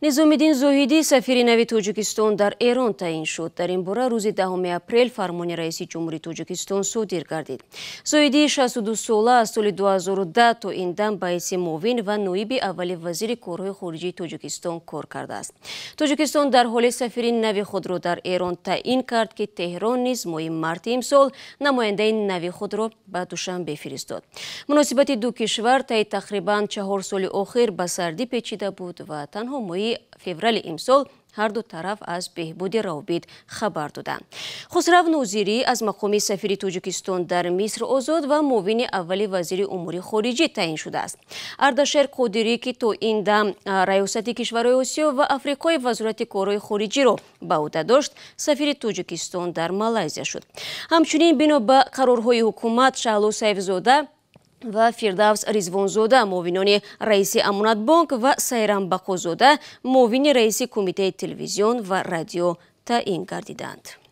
Низомиддин Зоҳидӣ сафири нави Тоҷикистон дар Эрон таъин шуд. Дар ин бора рӯзи 10 апрел фармони раиси ҷумҳури Тоҷикистон содир гардид. Зоҳидӣ 62 сола аз соли 2010 то ин дам ба ҳайси муовин ва ноиби аввали вазири корҳои хориҷии Тоҷикистон кор кардааст. Тоҷикистон дар ҳоле сафири нави худро дар Эрон таъин кард, ки Теҳрон низ моҳи марти имсол намояндаи нави худро ба Душанбе фиристод. Муносибати ду кишвар таи тақрибан 4 соли охир ба сардӣ печида буд ва танҳо моҳи феврали имсол ҳар ду тараф аз беҳбуди равобит хабар доданд. Хусрав Нозирӣ аз мақоми сафири Тоҷикистон дар Миср озод ва муовини аввали вазири умури хориҷӣ таъин шудааст. Ардашер Қодирӣ, ки то ин дам раёсати кишварҳои Осиё ва Африқои вазорати корҳои хориҷиро ба ӯҳда дошт, сафири Тоҷикистон дар Малайзия шуд. Ҳамчунин бино ба қарорҳои ҳукумат, Шаҳло Сайфзода ва Фирдавс Ризвонзода муовинони раиси Амонатбонк ва Сайрам Бақозода муовини раиси Кумитаи телевизион ва радио таъин гардиданд.